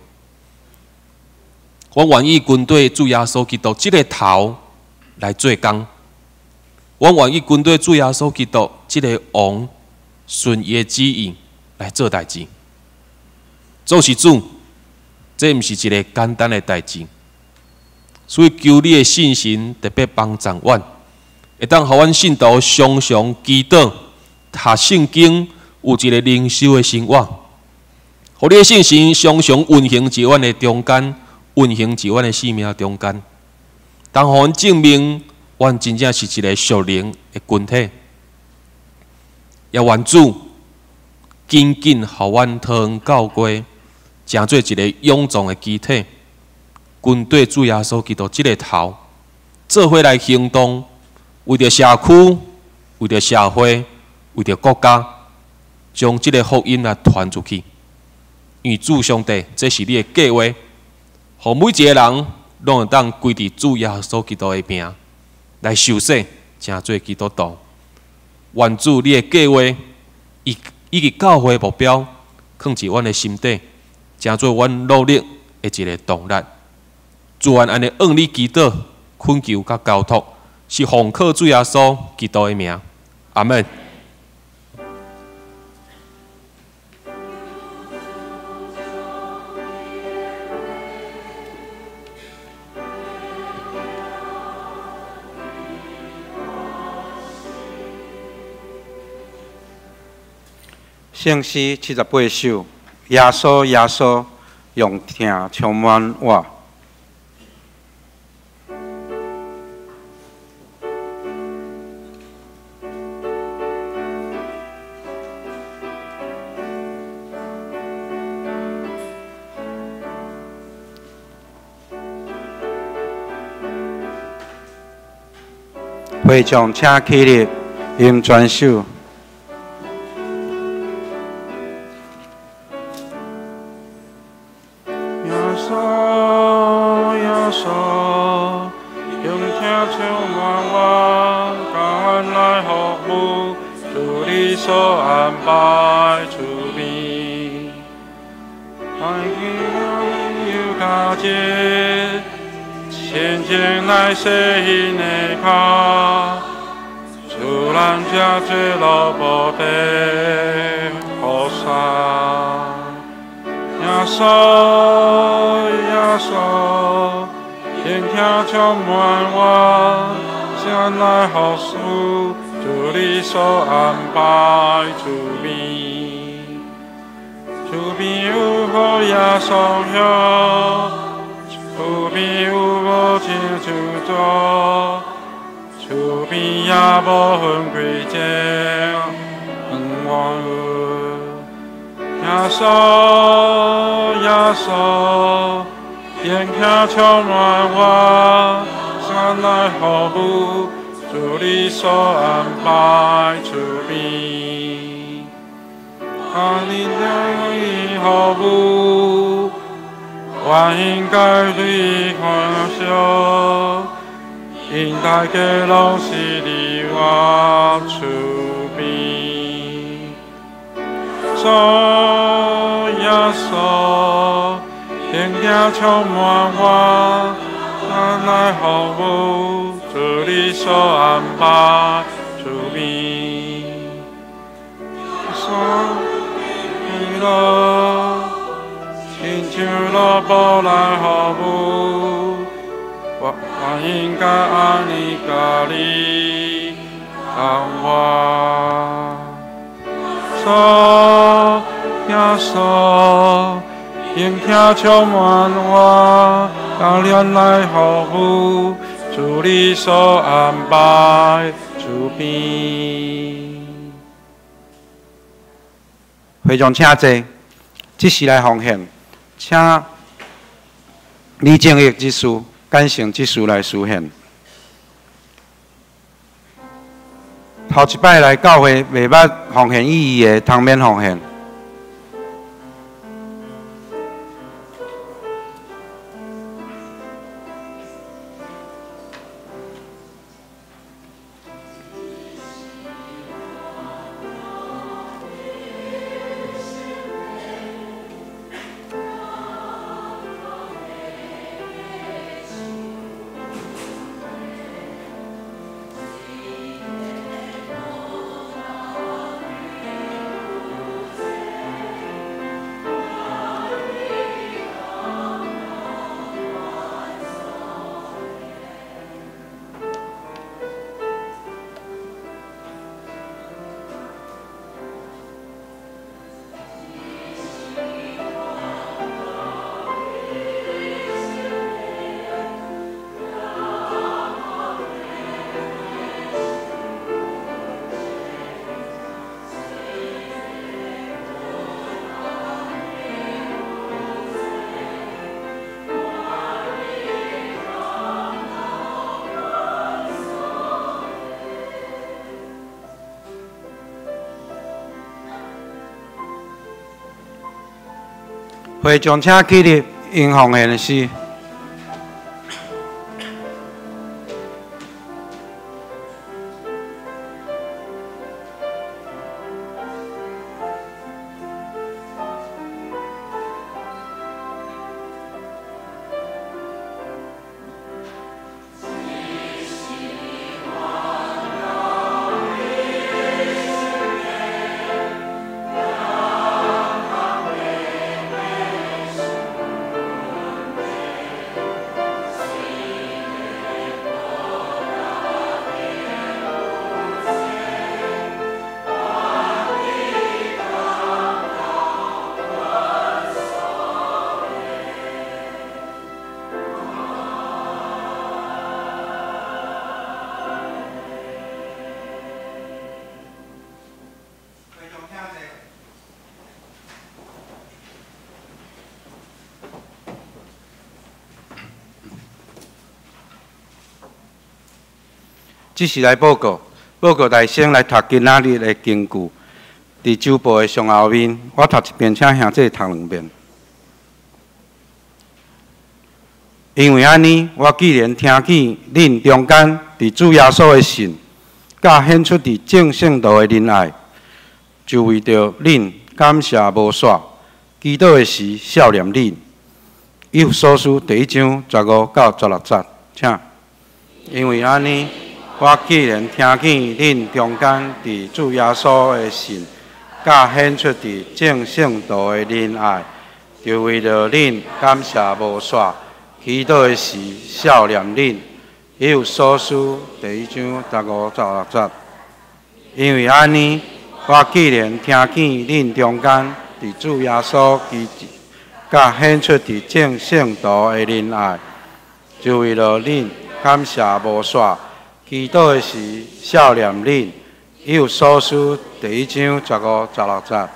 阮願意跟綴主耶穌基督這个頭來做工，阮願意跟綴主耶穌基督這个王，順伊的旨意來做代誌。做是主，這毋是一个簡單的代誌，所以求你的聖神特別幫助阮，會當予阮信徒常常祈禱、讀聖經，有一个靈修的生活，予你的聖神常常運行佇阮的中間，運行佇阮的生命中間，當予阮證明，阮真正是一个屬靈的群體。也願主緊緊予阮桃園教會，成做一个勇壯的肢體，跟綴主耶穌基督這个頭，做伙來行動，為著社區，為著社會，為著國家，將這个福音來傳出去。因為主上帝，這是你的計劃，予每一个人攏會當歸佇主耶穌基督的名來受洗，成做基督徒。願主你的計劃，以及教會目標，囥佇阮的心底，成做阮努力的一个動力。主願按呢向你祈禱、懇求佮交託，是奉靠主耶穌基督的名。阿們。聖詩78首，耶穌耶穌，用疼充滿我。會眾請起立，吟全首。充滿我，教練來服務，主你所安排主邊。會眾請坐，這時來奉獻，請李正義執事、簡成執事來書獻。頭一擺來教會袂捌奉獻意義的，通免奉獻。會眾請起立，用奉獻的詩。這是來報告，報告大生來讀今仔日的經句，佇周報的上後面，我讀一遍，請兄弟讀兩遍。因為按呢，我既然聽見恁中間佇主耶穌的信，佮顯出佇眾聖徒的仁愛，就為著恁感謝無煞，祈禱的時數念恁。以弗所書第一章15到16節，請。因為按呢，我既然聽見恁中間佇主耶穌的信，佮顯出佇眾聖徒的仁愛，就為著恁感謝無煞，祈禱的時數念恁。以弗所書第一章15到16節。因為按呢，我既然聽見恁中間佇主耶穌基督，佮顯出佇眾聖徒的仁愛，就為著恁感謝無煞，祈禱的時數念恁。以弗所書第一章15、16節。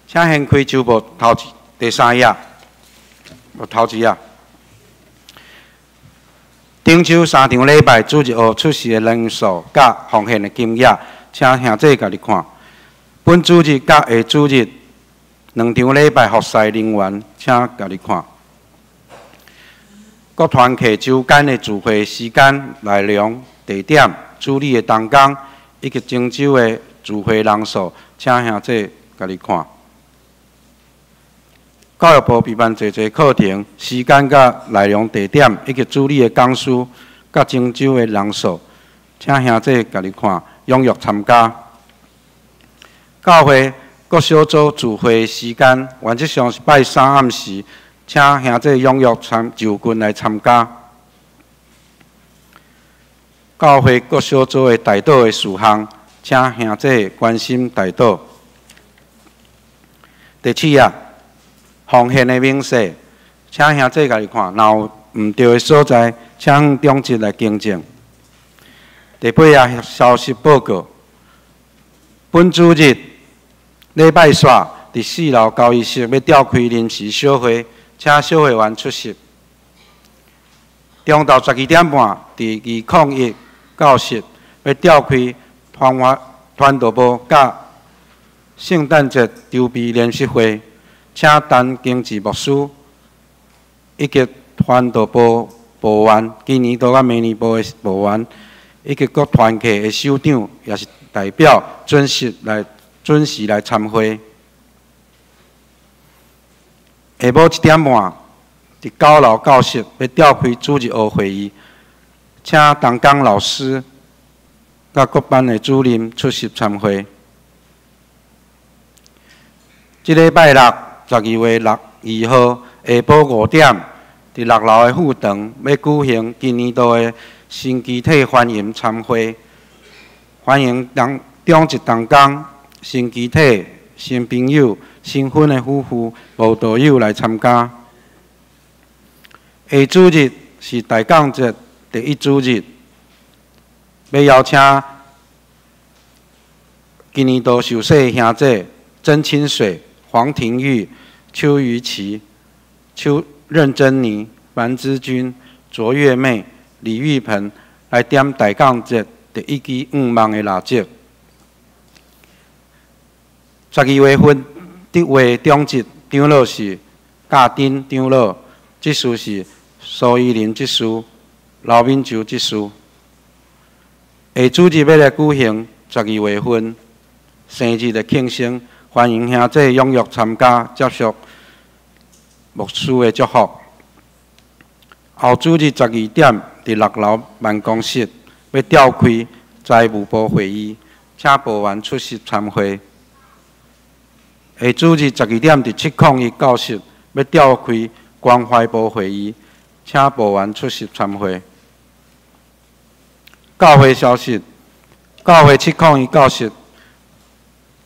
請掀開周報頭第三頁，頭一頁。頂週三場禮拜主日學出席的人數佮奉獻的金額，請兄弟家己看。本主日佮下主日兩場禮拜服侍人員，請家己看。各團契周間的聚會時間、內容、地點、主禮的同工以及整週的聚會人數，請兄弟家己看。教育部備辦濟濟課程、時間佮內容、地點以及主禮的講師佮整週的人數，請兄弟家己看，踴躍參加。教會各小組聚會時間原則上是拜三暗時，請兄弟踴躍參就近來參加。教會各小組的代禱的事項，請兄弟關心代禱。第七頁，奉獻的明細，請兄弟家己看，若有毋對的所在，請長執來更正。第八頁，消息報告。本主日禮拜四，佇四樓交易室欲召開臨時小會，請小會員出席。中晝12點半，佇201教室欲召開團團道部佮聖誕節籌備聯席會，請陳經濟牧師以及傳道部部員，今年度佮明年度的部員，以及各團契的首長，也是代表準時來參會。下晡1點半，佇9樓教室欲召開主日學會議，請同工老師佮各班的主任出席參會。這禮拜六，12月2號下晡5點，佇6樓的副堂欲舉行今年度的新機體歡迎參會，歡迎長職同工、新機體、新朋友、新婚的夫婦、慕道友來參加。下主日是大港節第一主日，欲邀請今年度受洗兄弟曾清水、黃廷玉、邱瑜琪、邱任珍妮、樊之君、卓月妹、李玉鵬來點大港節第一支願望的蠟燭。12月份得位長執長老是教丁长老，执事是苏依林执事、刘敏洲执事。下主日欲来举行十二月份生日的庆生，欢迎兄弟踴跃参加，接受牧师的祝福。后主日12点，伫六楼办公室欲召开财务部会议，请部员出席参会。下主日十二点，伫701教室欲召开关怀部会议，请部员出席参会。教会消息：教会701教室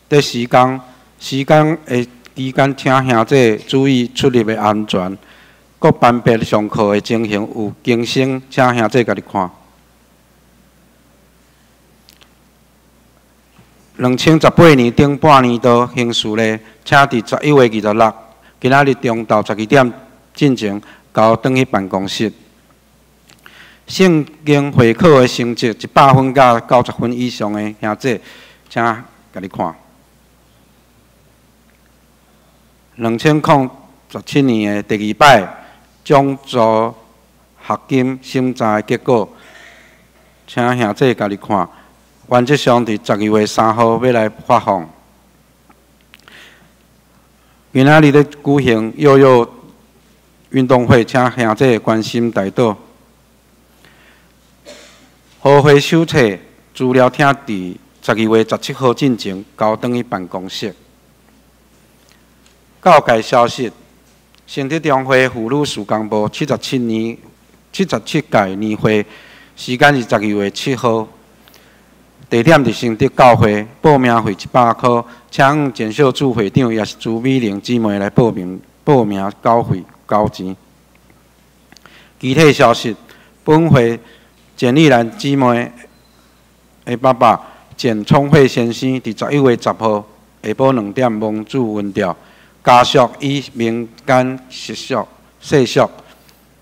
的时间，时间的期间，请兄弟注意出入的安全。各班别上课的情形有更新，请兄弟家己看。2018年顶半年度行事历，请伫11月26，今仔日中昼12点进前交转去办公室。圣经会考的成绩100分佮90分以上的兄弟，请家己看。2017年的第二摆奖助学金审查的结果，请兄弟家己看。原则上伫12月3号欲来发放。今仔日咧举行幼幼运动会，请兄弟关心代祷。和会手册资料，请伫12月17号进前交转去办公室。教界消息：成德中会妇女事工部77年77届年会，时间是12月7号，地点伫成德教会，报名费100箍，请向简秀柱会长抑是朱美玲姊妹来报名报名缴费交钱。其他消息，本会简丽兰姊妹的爸爸简聪慧先生，伫11月10号下晡2点蒙主恩召，家属以民间习俗世俗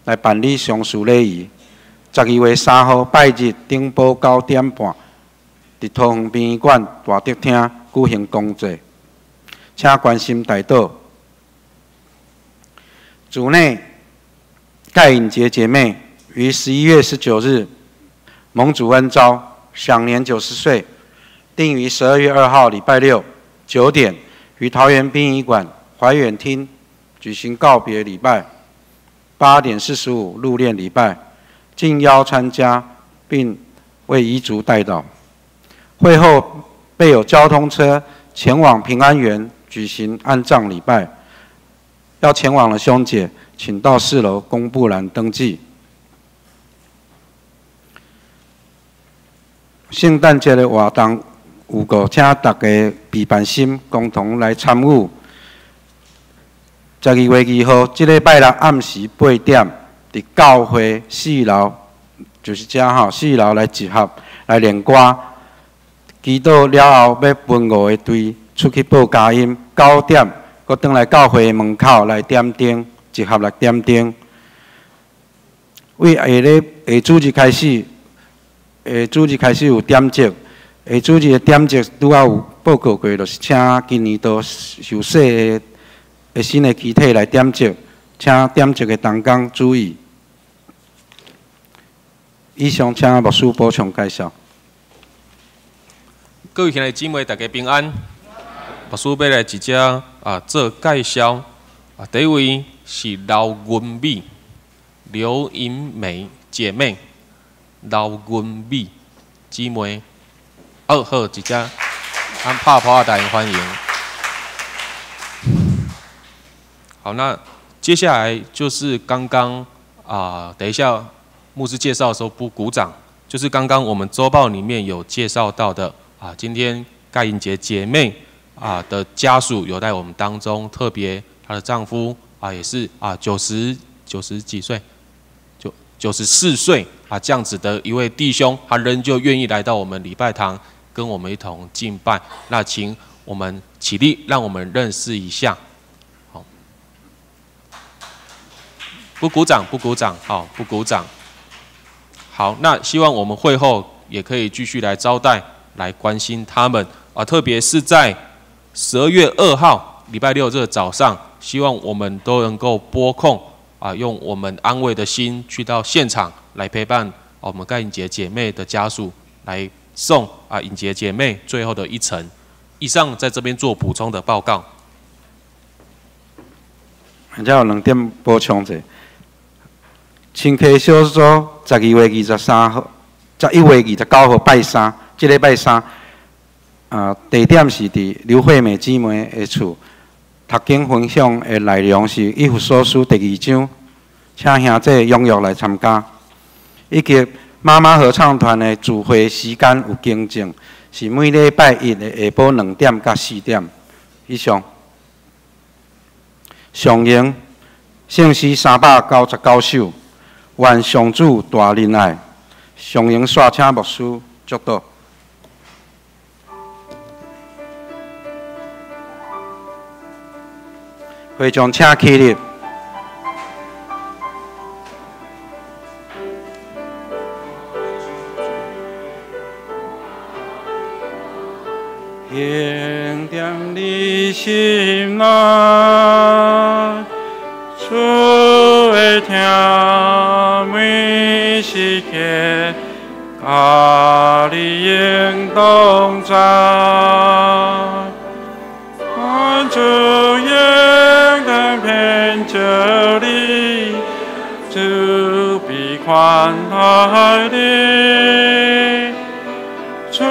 来办理丧事礼仪。12月3号拜日顶晡9点半，伫桃园殡仪馆大德厅举行公祭，请关心代祷。主内盖颖杰姐妹于11月19日蒙主恩召，享年90岁，定于12月2号礼拜六9点于桃园殡仪馆怀远厅举行告别礼拜，8点45入殓礼拜，敬邀参加并为遗族代祷。会后备有交通车前往平安园举行安葬礼拜。要前往的兄姐，请到四楼公布栏登记。圣诞节的活动预告，请大家备办心，共同来参与。12月2号，这礼拜六暗时8点，伫教会四楼，就是遮吼，四楼来集合来练歌。祈祷了后，欲分五个队出去报佳音。9点，阁转来教会门口来点灯，集合来点灯。为下礼下主日开始，下主日开始有点烛。下主日的点烛拄仔有报告过，就是请今年度受洗的新的肢体来点烛，请点烛的同工注意。以上，请牧师补充介绍。各位兄弟姊妹，大家平安。牧师欲来一遮做介绍。第一位是刘云美，刘银梅姐妹，刘云美姊妹，好好一遮，咱拍破大家欢迎。好，那接下来就是刚刚等一下牧师介绍的时候不鼓掌，就是刚刚我们周报里面有介绍到的。今天盖颖杰姐妹的家属有在我们当中，特别她的丈夫也是九十几岁，94岁这样子的一位弟兄，他仍旧愿意来到我们礼拜堂跟我们一同敬拜。那请我们起立，让我们认识一下。好，不鼓掌，不鼓掌，好，不鼓掌。好，那希望我们会后也可以继续来招待，来关心他们。特别是在12月2号礼拜六这个早上，希望我們都能夠撥空啊，用我們安慰的心去到現場來陪伴我們蓋穎傑姐妹的家屬，來送啊穎傑姐妹最後的一程。以上在這邊做補充的報告。這有兩點補充者。深溪小組12月23號，11月29號拜三，這禮拜三，地點是佇劉惠美姊妹的厝。讀經分享的內容是以弗所書第二章，請兄弟踴躍來參加。以及媽媽合唱團的聚會時間有更正，是每禮拜一的下晡2點到4點以上。上營聖詩399首，願上主大仁愛。上營煞請牧師祝禱。會眾請起立。顯踮你心內，主會聽每時刻，佮你應同在。主應當偏這裡，主必寬待你。主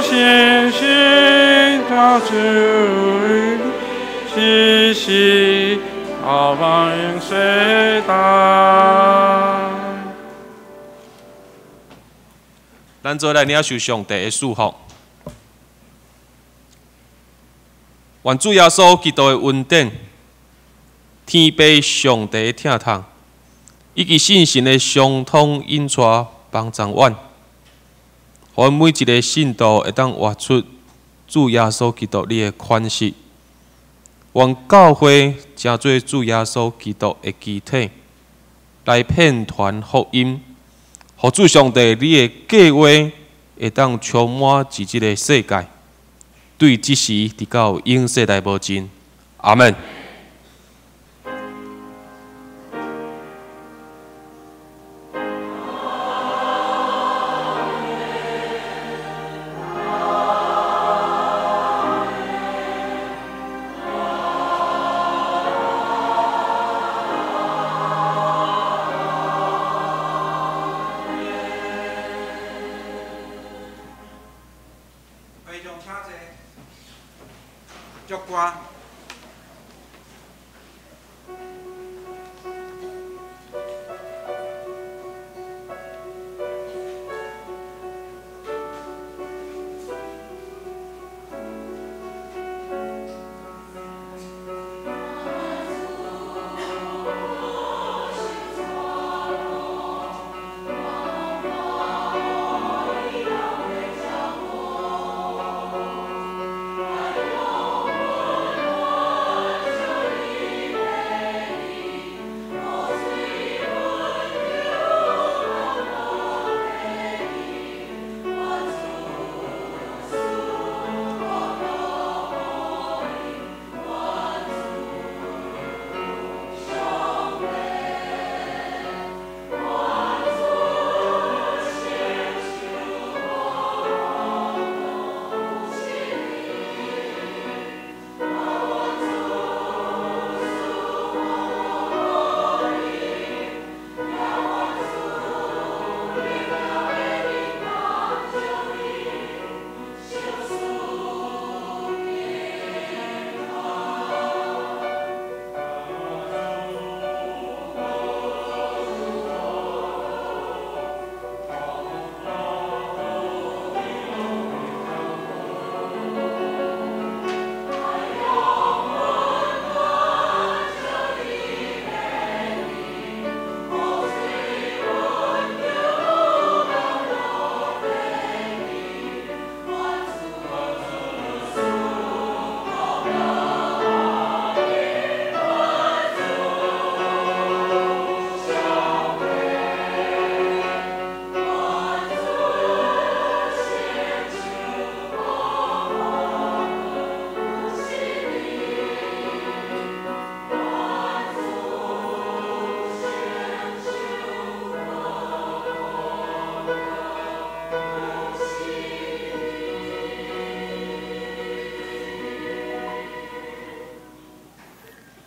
信心他主，時時阿望應世代。咱做來領受上帝的祝福。願主耶穌基督的恩典、天父上帝的疼痛，以及聖神的相通引帶幫助阮，予阮每一个信徒會當活出主耶穌基督你的款式。願教會成做主耶穌基督的肢體，來遍傳福音，予主上帝你的計劃會當充滿佇這个世界。對這時直到永世代無盡，阿們。祝歌。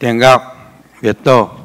電壓滅倒。